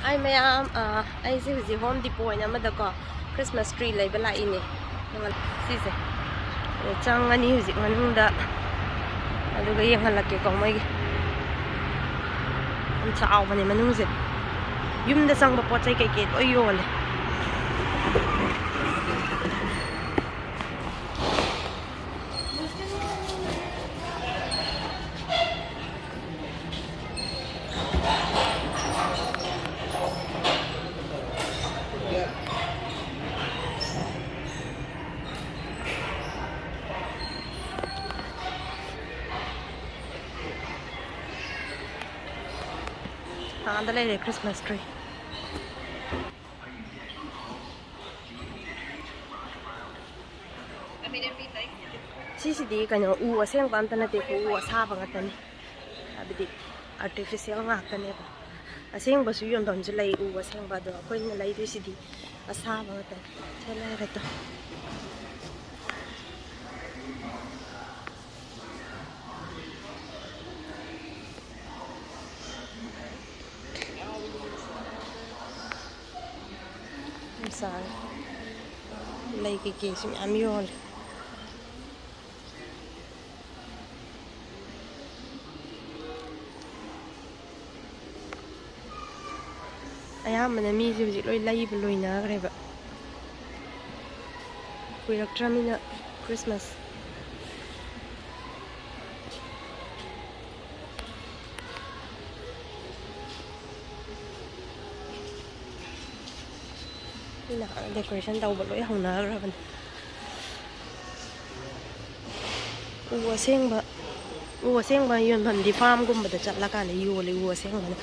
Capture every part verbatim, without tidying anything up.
ꯑꯩ ꯃꯌꯥꯝ, ꯑ, ꯑꯩꯁꯦ ꯍꯧꯖꯤꯛ Home Depot ꯑꯣꯏꯅ ꯑꯃꯗꯀꯣ Christmas tree ꯂꯩꯕ ꯂꯥꯛꯏꯅꯦ꯫ ꯁꯤꯁꯦ꯫ ꯑꯗ ꯆꯪꯉꯅꯤ ꯍꯧꯖꯤꯛ ꯃꯅꯨꯡꯗ꯫ ꯑꯗꯨꯒ ꯌꯦꯡꯍꯜꯂꯛꯀꯦꯀꯣ ꯃꯣꯏꯒꯤ꯫ ꯌꯥꯝ ꯆꯥꯎꯕꯅꯦ ꯃꯅꯨꯡꯁꯦ꯫ ꯌꯨꯝꯗ ꯆꯪꯕ ꯄꯣꯠ ꯆꯩ ꯀꯩꯀꯩ ꯂꯣꯏ ꯌꯣꯜꯂꯦ꯫ ꯑꯥꯗ ꯂꯩꯔꯦ Christmas tree꯫ ꯁꯤꯁꯤꯗꯤ ꯀꯩꯅꯣ, ꯎ ꯑꯁꯦꯡꯕ ꯑꯝꯇ ꯅꯠꯇꯦꯀꯣ, ꯎ ꯑꯁꯥꯕ ꯉꯥꯛꯇꯅꯤ꯫ ꯍꯥꯏꯕꯗꯤ artificial ꯉꯥꯛꯇꯅꯦꯕ꯫ ꯑꯁꯦꯡꯕꯁꯨ ꯌꯣꯟꯐꯝꯁꯨ ꯂꯩ, ꯎ ꯑꯁꯦꯡꯕ, ꯑꯗꯣ ꯑꯩꯈꯣꯏꯅ ꯂꯩꯗꯣꯏꯁꯤꯗꯤ ꯑꯁꯥꯕ ꯉꯥꯛꯇꯅꯤ꯫ ꯁꯦ ꯂꯩꯔꯦ ꯇꯣ꯫ ꯌꯥꯝ ꯆꯥꯔꯦ꯫ ꯂꯩ ꯀꯩꯀꯩꯁꯨ ꯃꯌꯥꯝ ꯌꯣꯜꯂꯦ꯫ ꯑꯌꯥꯝꯕꯅ ꯃꯤꯁꯦ ꯍꯧꯖꯤꯛ ꯂꯣꯏ ꯂꯩꯕ ꯂꯣꯏꯅꯈ꯭ꯔꯦꯕ꯫ ꯀꯨꯏꯔꯛꯇ꯭ꯔꯃꯤꯅ Christmas꯫ ꯃꯤꯅ decoration ꯇꯧꯕ ꯂꯣꯏ ꯍꯧꯅꯈ꯭ꯔꯕꯅꯤ꯫ ꯎ ꯑꯁꯦꯡꯕ, ꯎ ꯑꯁꯦꯡꯕ ꯌꯣꯟꯐꯝꯗꯤ farmꯒꯨꯝꯕꯗ ꯆꯠꯂꯀꯥꯟꯗ ꯌꯣꯜꯂꯤ, ꯎ ꯑꯁꯦꯡꯕꯅ꯫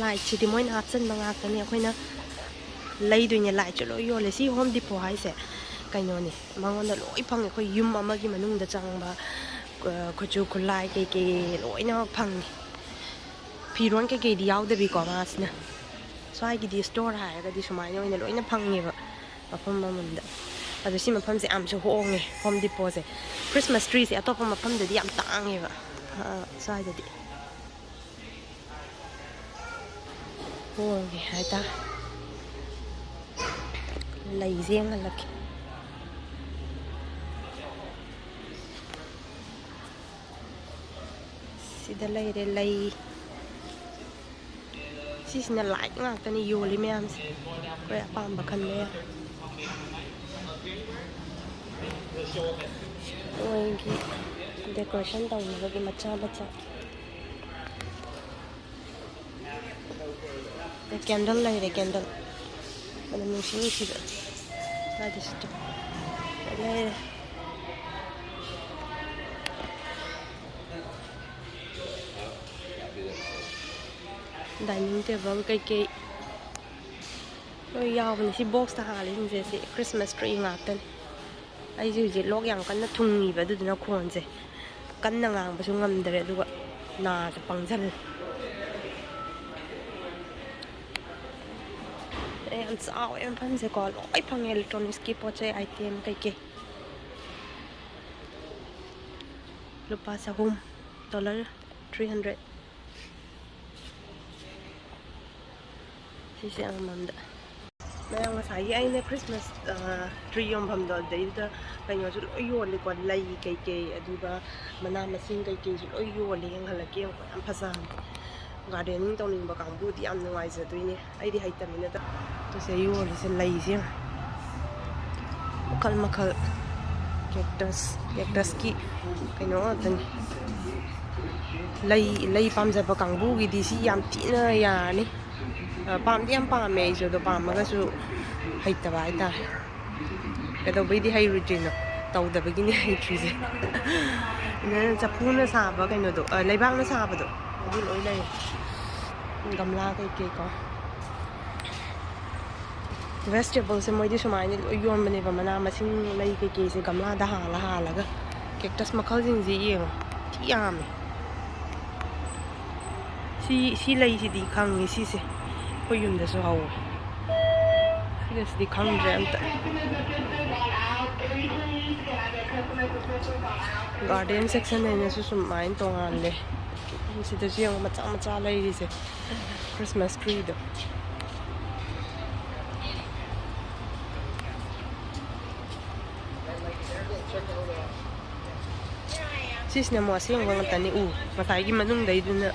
Lightꯁꯤꯗꯤ ꯃꯣꯏꯅ ꯍꯥꯞꯆꯤꯟꯕ ꯉꯥꯛꯇꯅꯤ, ꯑꯩꯈꯣꯏꯅ ꯂꯩꯗꯣꯏꯅꯦ꯫ Lightꯁꯨ ꯂꯣꯏ ꯌꯣꯜꯂꯦ꯫ ꯁꯤ Home Depot ꯍꯥꯏꯁꯦ ꯀꯩꯅꯣꯅꯦ, ꯃꯉꯣꯟꯗ ꯂꯣꯏ ꯐꯪꯉꯦ꯫ ꯑꯩꯈꯣꯏ ꯌꯨꯝ ꯑꯃꯒꯤ ꯃꯅꯨꯡꯗ ꯆꯪꯕ, ꯑ, ꯈꯨꯠꯁꯨ ꯈꯨꯠꯂꯥꯏ ꯀꯩꯀꯩ ꯂꯣꯏꯅꯃꯛ ꯐꯪꯉꯦ꯫ ꯐꯤꯔꯣꯟ ꯀꯩꯀꯩꯗꯤ ꯌꯥꯎꯗꯕꯤꯀꯣ ꯃꯥꯁꯤꯅ꯫ ꯁ꯭ꯋꯥꯏꯒꯤꯗꯤ store ꯍꯥꯏꯔꯒꯗꯤ ꯁꯨꯃꯥꯏꯅ ꯑꯣꯏꯅ ꯂꯣꯏꯅ ꯐꯪꯉꯦꯕ ꯃꯐꯝ ꯑꯃꯃꯝꯗ꯫ ꯑꯗꯣ ꯁꯤ ꯃꯐꯝꯁꯦ ꯌꯥꯝꯁꯨ ꯍꯣꯡꯉꯦ, Home Depotꯁꯦ꯫ Christmas treeꯁꯦ ꯑꯇꯣꯞꯄ ꯃꯐꯝꯗꯗꯤ ꯌꯥꯝ ꯇꯥꯡꯉꯦꯕ, ꯑ, ꯁ꯭ꯋꯥꯏꯗꯗꯤ꯫ ꯍꯣꯡꯉꯦ ꯍꯥꯏꯇꯥꯔꯦ꯫ ꯂꯩꯁꯦ ꯌꯦꯡꯍꯜꯂꯛꯀꯦ꯫ ꯁꯤꯗ ꯂꯩꯔꯦ ꯂꯩ꯫ ꯁꯤꯁꯤꯅ ꯂꯥꯏꯠ ꯉꯥꯛꯇꯅꯤ ꯌꯣꯜꯂꯤ ꯃꯌꯥꯝꯁꯦ꯫ ꯑꯩꯈꯣꯏ ꯑꯄꯥꯝꯕ ꯈꯟꯕ ꯌꯥꯔꯦ꯫ ꯃꯣꯏꯒꯤ decoration ꯇꯧꯅꯕꯒꯤ ꯃꯆꯥ ꯃꯆꯥ꯫ ꯑꯦ, candle ꯂꯩꯔꯦ, candle꯫ ꯃꯅꯝ ꯅꯨꯡꯁꯤ ꯅꯨꯡꯁꯤꯕ꯫ ꯁ꯭ꯋꯥꯏꯗꯁꯨ ꯂꯩꯔꯦ꯫ Dining table ꯀꯩꯀꯩ ꯂꯣꯏ ꯌꯥꯎꯕꯅꯤ꯫ ꯁꯤ boxꯇ ꯍꯥꯜꯂꯤꯁꯤꯡꯁꯦ ꯁꯤ Christmas tree ꯉꯥꯛꯇꯅꯤ꯫ ꯑꯩꯁꯦ ꯍꯧꯖꯤꯛ ꯂꯣꯛ ꯌꯥꯝ ꯀꯟꯅ ꯊꯨꯡꯉꯤꯕ, ꯑꯗꯨꯗꯨꯅ ꯈꯣꯟꯁꯦ ꯀꯟꯅ ꯉꯥꯡꯕꯁꯨ ꯉꯝꯗ꯭ꯔꯦ, ꯑꯗꯨꯒ ꯅꯥꯁꯦ ꯄꯪꯁꯜꯂꯦ꯫ ꯑꯦ, ꯌꯥꯝ ꯆꯥꯎꯋꯦ ꯃꯐꯝꯁꯦꯀꯣ, ꯂꯣꯏ ꯐꯪꯉꯦ electronicsꯀꯤ ꯄꯣꯠ ꯆꯩ item ꯀꯩꯀꯩ꯫ ꯂꯨꯄꯥ ꯆꯍꯨꯝ, dollar three hundred꯫ ꯁꯤꯁꯦ ꯑꯃꯃꯝꯗ꯫ ꯃꯌꯥꯝ, ꯉꯁꯥꯏꯒꯤ ꯑꯩꯅ Christmas, ꯑ, tree ꯌꯣꯟꯐꯝꯗꯣ, ꯑꯗꯩꯗꯨꯗ ꯀꯩꯅꯣꯁꯨ ꯂꯣꯏ ꯌꯣꯜꯂꯤꯀꯣ, ꯂꯩ ꯀꯩꯀꯩ, ꯑꯗꯨꯒ ꯃꯅꯥ ꯃꯁꯤꯡ ꯀꯩꯀꯩꯁꯨ ꯂꯣꯏ ꯌꯣꯜꯂꯤ꯫ ꯌꯦꯡꯍꯜꯂꯛꯀꯦ, ꯌꯦꯡꯉꯣ, ꯌꯥꯝ ꯐꯖꯕꯅꯤ꯫ Gardening ꯇꯧꯅꯤꯡꯕ ꯀꯥꯡꯕꯨꯗꯤ ꯌꯥꯝ ꯅꯨꯡꯉꯥꯏꯖꯗꯣꯏꯅꯦ꯫ ꯑꯩꯗꯤ ꯍꯩꯇꯕꯅꯤꯅ꯫ ꯁꯦ ꯌꯣꯜꯂꯤꯁꯦ ꯂꯩꯁꯦ ꯌꯦꯡꯉꯣ꯫ ꯃꯈꯜ ꯃꯈꯜ꯫ Cactus, cactusꯀꯤ ꯀꯩꯅꯣ ꯉꯥꯛꯇꯅꯤ꯫ ꯂꯩ, ꯂꯩ ꯄꯥꯝꯖꯕ ꯀꯥꯡꯕꯨꯒꯤꯗꯤ ꯁꯤ ꯌꯥꯝ ꯊꯤꯅ ꯌꯥꯔꯅꯤ꯫ ꯑ, ꯄꯥꯝꯗꯤ ꯌꯥꯝ ꯄꯥꯝꯃꯦ ꯑꯩꯁꯨ, ꯑꯗꯣ ꯄꯥꯝꯃꯒꯁꯨ ꯍꯩꯇꯕ ꯍꯥꯏꯇꯥꯔꯦ꯫ ꯀꯩꯗꯧꯕꯩꯗꯤ ꯍꯩꯔꯣꯏꯗ꯭ꯔꯤꯅꯣ? ꯇꯧꯗꯕꯒꯤꯅꯦ ꯍꯩꯇ꯭ꯔꯤꯁꯦ꯫ ꯑꯗꯨꯅ ꯆꯐꯨꯅ ꯁꯥꯕ ꯀꯩꯅꯣꯗꯣ, ꯑ, ꯂꯩꯕꯥꯛꯅ ꯁꯥꯕꯗꯣ, ꯑꯗꯨ ꯂꯣꯏ ꯂꯩ꯫ ꯒꯝꯂꯥ ꯀꯩꯀꯩꯀꯣ꯫ Vegetableꯁꯦ ꯃꯣꯏꯗꯤ ꯁꯨꯃꯥꯏꯅ ꯂꯣꯏ ꯌꯣꯟꯕꯅꯦꯕ, ꯃꯅꯥ ꯃꯁꯤꯡ, ꯂꯩ ꯀꯩꯀꯩꯁꯦ ꯒꯝꯂꯥꯗ ꯍꯥꯜꯂ ꯍꯥꯜꯂꯒ꯫ Cactus ꯃꯈꯜꯁꯤꯡꯁꯦ ꯌꯦꯡꯉꯣ, ꯊꯤ ꯌꯥꯝꯃꯦ꯫ ꯁꯤ, ꯁꯤ ꯂꯩꯁꯤꯗꯤ ꯈꯪꯉꯤ, ꯁꯤꯁꯦ ꯑꯩꯈꯣꯏ ꯌꯨꯝꯗꯁꯨ ꯍꯧꯋꯦ꯫ ꯁꯤꯒꯁꯤꯗꯤ ꯈꯪꯗ꯭ꯔꯦ ꯑꯝꯇ꯫ Garden section ꯍꯥꯏꯅꯁꯨ ꯁꯨꯃꯥꯏꯅ ꯇꯣꯉꯥꯜꯂꯦ꯫ ꯁꯤꯗꯁꯨ ꯌꯦꯡꯉꯣ, ꯃꯆꯥ ꯃꯆꯥ ꯂꯩꯔꯤꯁꯦ, Christmas treeꯗꯣ꯫ ꯁꯤꯁꯤꯅ ꯑꯃꯨꯛ ꯑꯁꯦꯡꯕ ꯉꯥꯛꯇꯅꯤ꯫ ꯎ ꯉꯁꯥꯏꯒꯤ ꯃꯅꯨꯡꯗꯩꯗꯨꯅ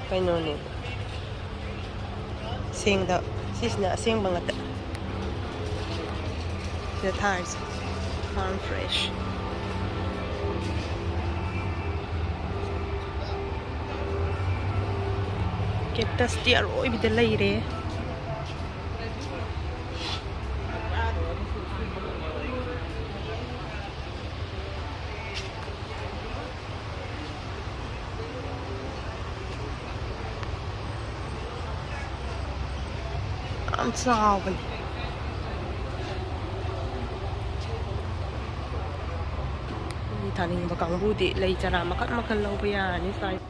ꯀꯩꯅꯣꯅꯦ, ꯁꯦꯡꯗ꯫ ꯁꯤꯁꯤꯅ ꯑꯁꯦꯡꯕ ꯉꯥꯛꯇ꯫ ꯁꯤꯗ ꯊꯥꯔꯤꯁꯦ farm fresh꯫ Cactusꯇꯤ ꯑꯔꯣꯏꯕꯤꯗ ꯂꯩꯔꯦ꯫ ꯌꯥꯝ ꯆꯥꯎꯕꯅꯦ꯫ ꯃꯤ ꯊꯥꯅꯤꯡꯕ ꯀꯥꯡꯕꯨꯗꯤ ꯂꯩ ꯆꯔꯥ ꯃꯈꯜ ꯃꯈꯜ ꯂꯧꯕ ꯌꯥꯔꯅꯤ ꯁ꯭ꯋꯥꯏꯗ꯫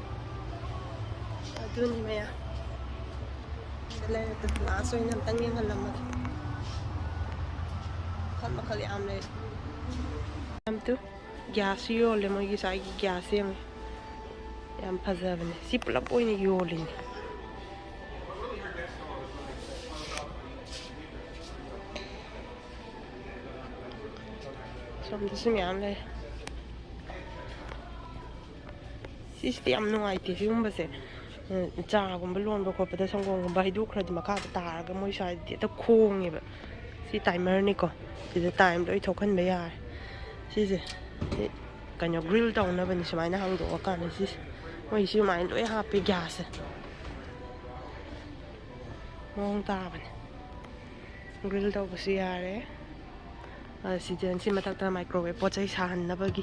ꯑꯗꯨꯅꯤ ꯃꯌꯥꯝ꯫ ꯁꯤꯗ ꯂꯩꯔꯦ꯫ ꯂꯥꯁ ꯑꯣꯏꯅ ꯑꯝꯇꯪ ꯌꯦꯡꯍꯜꯂꯝꯃꯒꯦ꯫ ꯃꯈꯜ ꯃꯈꯜ ꯌꯥꯝ ꯂꯩ꯫ ꯌꯥꯝ ꯇꯨ꯫ Gasꯁꯨ ꯌꯣꯜꯂꯦ꯫ ꯃꯣꯏꯒꯤ ꯁ꯭ꯋꯥꯏꯒꯤ gasꯁꯦ ꯌꯦꯡꯉꯣ꯫ ꯌꯥꯝ ꯐꯖꯕꯅꯦ꯫ ꯁꯤ ꯄꯨꯂꯞ ꯑꯣꯏꯅ ꯌꯣꯜꯂꯤꯅꯦ꯫ ꯁꯣꯝꯗꯁꯨ ꯃꯌꯥꯝ ꯂꯩ꯫ ꯁꯤꯁꯤꯗꯤ ꯌꯥꯝ ꯅꯨꯡꯉꯥꯏꯇꯦ ꯁꯤꯒꯨꯝꯕꯁꯦ꯫ ꯎꯝ, ꯆꯥꯒꯨꯝꯕ ꯂꯣꯟꯕ ꯈꯣꯠꯄꯗ ꯁꯪꯒꯣꯝꯒꯨꯝꯕ ꯍꯩꯗꯣꯛꯈ꯭ꯔꯗꯤ ꯃꯈꯥꯗ ꯇꯥꯔꯒ ꯃꯣꯏ ꯁ꯭ꯋꯥꯏꯗꯗꯤ ꯍꯦꯛꯇ ꯈꯣꯡꯉꯦꯕ꯫ ꯁꯤ timerꯅꯤꯀꯣ꯫ ꯁꯤꯗ time ꯂꯣꯏ ꯊꯣꯛꯍꯟꯕ ꯌꯥꯔꯦ꯫ ꯁꯤꯁꯦ ꯁꯤ ꯀꯩꯅꯣ grill ꯇꯧꯅꯕꯅꯤ꯫ ꯁꯨꯃꯥꯏꯅ ꯍꯥꯡꯗꯣꯛꯑꯀꯥꯟꯗ ꯁꯤꯁꯦ ꯃꯣꯏ ꯁꯨꯃꯥꯏꯅ ꯂꯣꯏ ꯍꯥꯞꯄꯦ gasꯁꯦ꯫ ꯃꯑꯣꯡ ꯇꯥꯕꯅꯦ꯫ Grill ꯇꯧꯕꯁꯨ ꯌꯥꯔꯦ꯫ ꯑ, ꯁꯤꯗ, ꯁꯤ ꯃꯊꯛꯇ microwave ꯄꯣꯠ ꯆꯩ ꯁꯥꯍꯟꯅꯕꯒꯤ꯫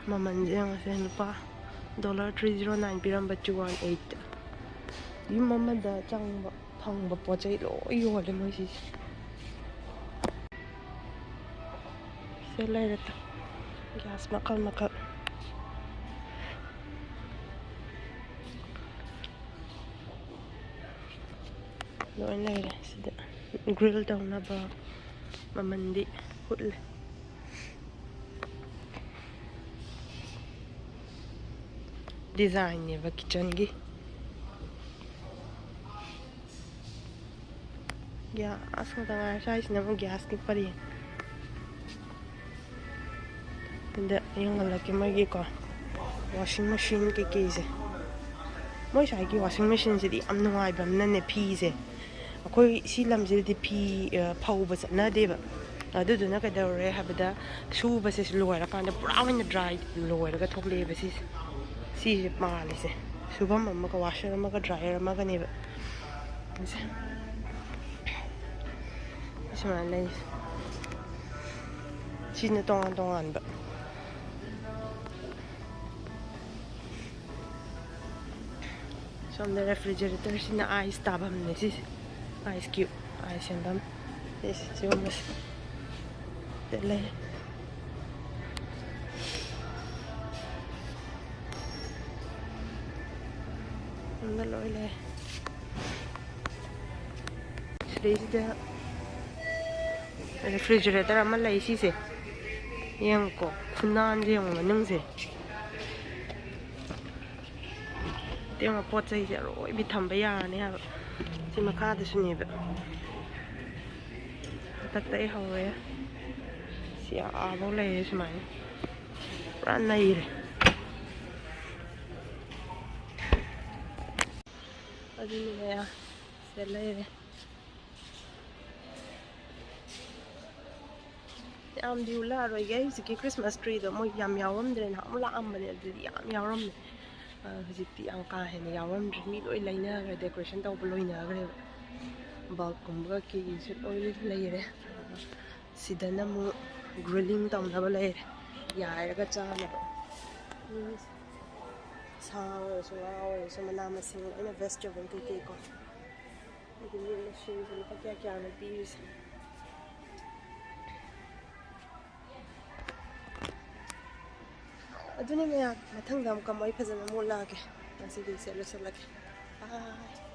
ꯃꯃꯜꯁꯦ ꯌꯦꯡꯉꯁꯦ, ꯂꯨꯄꯥ dollar three zero nine ꯄꯤꯔꯝꯕ two one eight꯫ ꯌꯨꯝ ꯑꯃꯗ ꯆꯪꯕ, ꯐꯪꯕ ꯄꯣꯠ ꯆꯩ ꯂꯣꯏ ꯌꯣꯜꯂꯦ ꯃꯣꯏ ꯁꯤꯁꯦ꯫ ꯁꯤꯗ ꯂꯩꯔꯦ ꯇꯨ꯫ Gas ꯃꯈꯜ ꯃꯈꯜ꯫ ꯂꯣꯏ ꯂꯩꯔꯦ ꯁꯤꯗ꯫ Grill ꯇꯧꯅꯕ ꯃꯃꯜꯗꯤ ꯎꯠꯂꯦ꯫ Designꯅꯦꯕ kitchenꯒꯤ꯫ Gas ꯉꯥꯛꯇ ꯉꯥꯏꯔꯦ꯫ ꯁ꯭ꯋꯥꯏꯁꯤꯅ ꯑꯃꯨꯛ gasꯀꯤ ꯄꯔꯦꯡ꯫ ꯑꯗ ꯌꯦꯡꯍꯜꯂꯛꯀꯦ ꯃꯣꯏꯒꯤꯀꯣ washing machine ꯀꯩꯀꯩꯁꯦ꯫ ꯃꯣꯏ ꯁ꯭ꯋꯥꯏꯒꯤ washing machineꯁꯤꯗꯤ ꯌꯥꯝ ꯅꯨꯡꯉꯥꯏꯕ ꯑꯃꯅꯅꯦ, ꯐꯤꯁꯦ ꯑꯩꯈꯣꯏ ꯁꯤ ꯂꯝꯁꯤꯗꯗꯤ ꯐꯤ, ꯑ, ꯐꯧꯕ ꯆꯠꯅꯗꯦꯕ꯫ ꯑꯗꯨꯗꯨꯅ ꯀꯩꯗꯧꯔꯦ ꯍꯥꯏꯕꯗ, ꯁꯨꯕꯁꯦ ꯂꯣꯏꯔꯀꯥꯟꯗ ꯄꯨꯔꯥ ꯑꯣꯏꯅ dry ꯂꯣꯏꯔꯒ ꯊꯣꯛꯂꯛꯑꯦꯕ ꯁꯤꯁꯦ꯫ ꯁꯤꯁꯦ ꯃꯥꯜꯂꯤꯁꯦ꯫ ꯁꯨꯐꯝ ꯑꯃꯒ, washer ꯑꯃꯒ, dryer ꯑꯃꯒꯅꯦꯕ꯫ ꯁꯦ꯫ ꯁꯨꯃꯥꯏꯅ ꯂꯩ꯫ ꯁꯤꯅ ꯇꯣꯉꯥꯟ ꯇꯣꯉꯥꯟꯕ꯫ ꯁꯣꯝꯗ refrigeratorꯁꯤꯅ ice ꯇꯥꯐꯝꯅꯦ ꯁꯤꯁꯦ꯫ Ice cube, ice ꯁꯦꯝꯐꯝ꯫ ꯁꯤꯁꯦ, ꯁꯤꯒꯨꯝꯕꯁꯦ꯫ ꯁꯤꯗ ꯂꯩ꯫ ꯁꯣꯝꯗ ꯂꯣꯏ ꯂꯩ꯫ ꯁꯤꯗꯩꯁꯤꯗ refrigerator ꯑꯃ ꯂꯩ ꯁꯤꯁꯦ꯫ ꯌꯦꯡꯉꯨꯀꯣ, ꯈꯨꯅꯥꯟꯁꯦ ꯌꯦꯡꯉꯨ ꯃꯅꯨꯡꯁꯦ꯫ ꯇꯦꯡꯉꯣ, ꯄꯣꯠ ꯆꯩꯁꯦ ꯑꯔꯣꯏꯕꯤ ꯊꯝꯕ ꯌꯥꯔꯅꯤ ꯍꯥꯏꯕ꯫ ꯁꯤ ꯃꯈꯥꯗꯁꯨꯅꯦꯕ꯫ ꯃꯊꯛꯇ ꯑꯩ ꯍꯧꯔꯦ꯫ ꯁꯤ ꯑꯥꯐꯧ ꯂꯩꯔꯦ ꯁꯨꯃꯥꯏꯅ꯫ ꯄꯨꯔꯥ ꯅꯩꯔꯦ꯫ ꯑꯗꯨꯅꯦ ꯃꯌꯥꯝ ꯁꯤꯗ ꯂꯩꯔꯦ꯫ ꯌꯥꯝꯗꯤ ꯎꯠꯂꯛꯑꯔꯣꯏꯒꯦ꯫ ꯑꯩ ꯍꯧꯖꯤꯛꯀꯤ Christmas treeꯗꯣ ꯃꯣꯏ ꯌꯥꯝ ꯌꯥꯎꯔꯝꯗ꯭ꯔꯦ꯫ ꯅꯍꯥꯟꯃꯨꯛ ꯂꯥꯛꯑꯝꯕꯅꯦ, ꯑꯗꯨꯗꯤ ꯌꯥꯝ ꯌꯥꯎꯔꯝꯃꯦ꯫ ꯑ, ꯍꯧꯖꯤꯛꯇꯤ ꯌꯥꯝ ꯀꯥ ꯍꯦꯟꯅ ꯌꯥꯎꯔꯝꯗ꯭ꯔꯦ꯫ ꯃꯤ ꯂꯣꯏ ꯂꯩꯅꯈ꯭ꯔꯦ, decoration ꯇꯧꯕ ꯂꯣꯏꯅꯈ꯭ꯔꯦꯕ꯫ Bulbꯀꯨꯝꯕ ꯀꯩꯀꯩꯁꯨ ꯂꯣꯏ ꯂꯩꯔꯦ꯫ ꯁꯤꯗꯅ ꯑꯃꯨꯛ grilling ꯇꯧꯅꯕ ꯂꯩꯔꯦ, ꯌꯥꯏꯔꯒ ꯆꯥꯅꯕ꯫ ꯎꯝ, ꯁꯥ ꯑꯣꯏꯔꯁꯨ, ꯉꯥ ꯑꯣꯏꯔꯁꯨ, ꯃꯅꯥ ꯃꯁꯤꯡ ꯂꯣꯏꯅ, vegetable ꯀꯩꯀꯩꯀꯣ꯫ ꯑꯗꯨ ꯃꯤ ꯃꯁꯤꯡꯁꯦ ꯂꯨꯄꯥ ꯀꯌꯥ ꯀꯌꯥꯅꯣ ꯄꯤꯔꯤꯁꯦ? ꯑꯗꯨꯅꯤ ꯃꯌꯥꯝ, ꯃꯊꯪꯗ ꯑꯃꯨꯛꯀ ꯃꯩ ꯐꯖꯅ ꯃꯨꯠꯂꯛꯑꯒꯦ꯫ ꯉꯁꯤꯒꯤꯁꯦ ꯂꯣꯏꯁꯤꯜꯂꯒꯦ꯫ Bye꯫